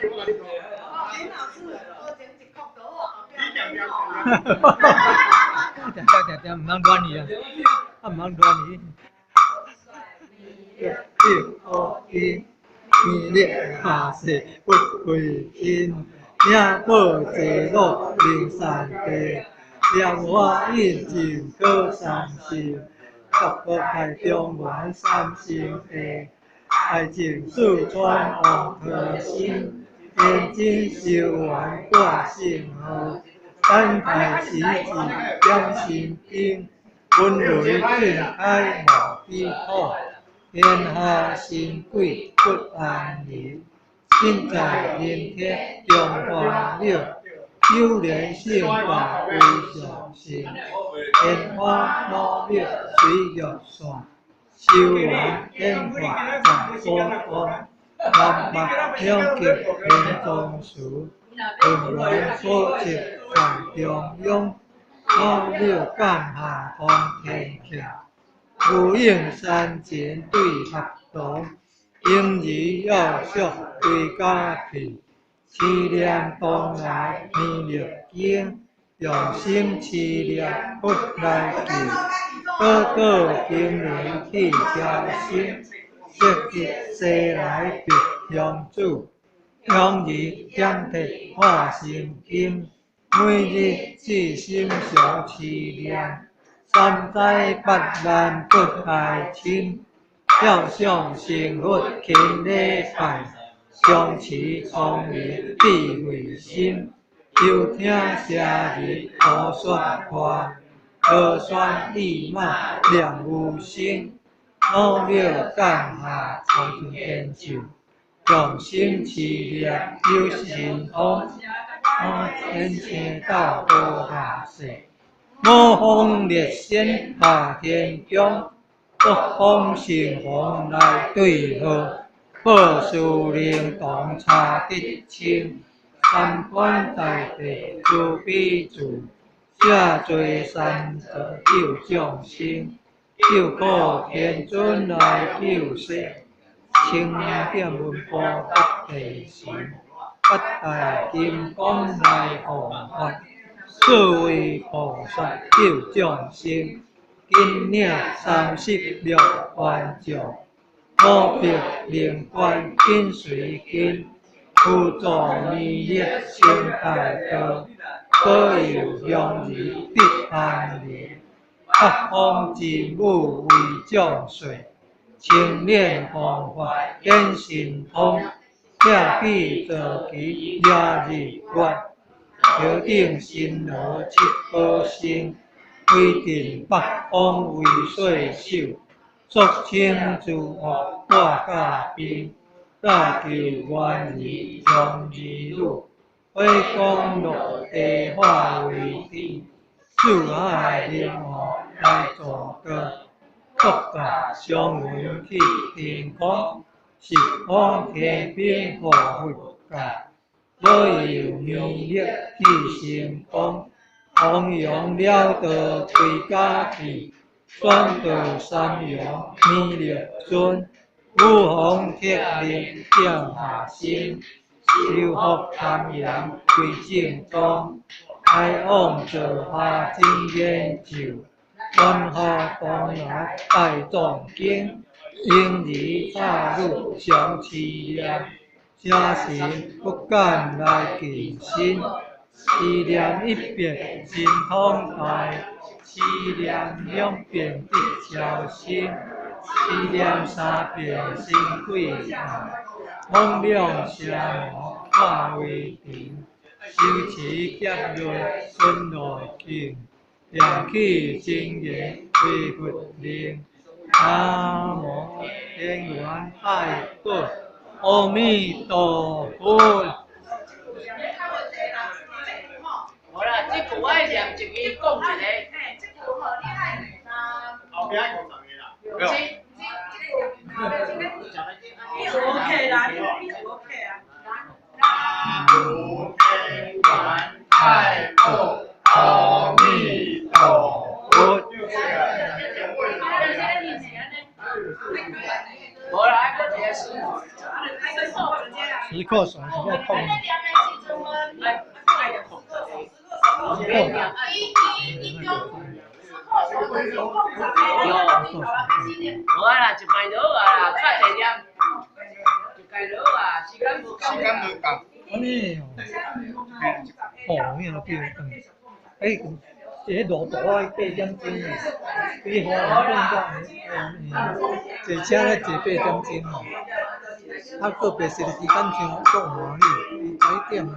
林老師，多整一曲就好，定定定定，毋通亂去啊！啊，毋通亂去。一、二、一，弥勒下誓不為因，聽報濟樂靈山地，蓮華印證可三心，十國開中原三星地，愛情四川王和心，天津修元掛聖號，等待時節點心經，本雷正開無比土，天下神鬼不安寧，身在人天中煩惱，九年聖法為上乘，蓮花老廟水玉線，修元顯化在寶光，南北兩極天宗祠，混元所跡在中央，老廟感下通天徛，無應山前對合同，嬰兒要惜歸家去，持念當來彌勒經，用心持念佛來記，倒倒經年去超生，積極西來別鄉主，養兒點鐵化心經，每日至心常持念，三災八難不害親，妙想成佛勤禮拜，常持聰明智慧心，幽聽聲日胡說話，和宣意馬念無聲，老廟感下苍天寿，用心持念有神通，天星斗无下世，五方列仙下天宫，北方神皇來對號，報事靈童查得清，三官大帝慈悲住，舍罪三途救眾生，救苦天尊來救世，清點文部北地神，八大金剛來護法，四位菩薩救眾生，金領36萬將，五百靈官緊隨跟，輔助彌勒成大道，保佑鄉里得安寧，八方真武為眾帥，青蓮弘法顯神通，拆起坐騎掠日月，頭頂神羅七寶星，威震八方為歲首，肅清諸惡大甲兵，搭救願兒鄉兒女，火光落地化為天，四海靈王來助道，國家祥雲去天空，十方天兵護佛界，保佑彌勒去成功，弘揚了道歸家去，宣導三陽彌勒尊，五方鐵靈降下身，修福堪嚴歸正宗，開往造下真言咒，願福東來大眾經，嬰兒插女常持念，邪神不敢來近身，持念一遍神通大，持念兩遍得超生，持念三遍神鬼下，猛量邪魔化為塵，修持劫輪順路徑，念起真言歸佛靈，南無天元愛國，阿彌陀佛。無啦，這句我愛念一個，講一個。嘿，這句吼，你愛念啊。後壁五十個啦。你 OK 啦，你 OK 啊。南無天元愛國，阿彌陀佛。無啦，愛閣一個詩。時刻手是要控。愛愛控十個。控。無啊啦，一擺落啊啦，較濟念，一擺落啊，時間無夠。時間無夠。按呢哦，哦，影對，欸，這路途愛8點鐘，比花蓮變到坐車咧坐八點鐘吼，啊，閣白色的時間上足歡喜，伊十一點啊。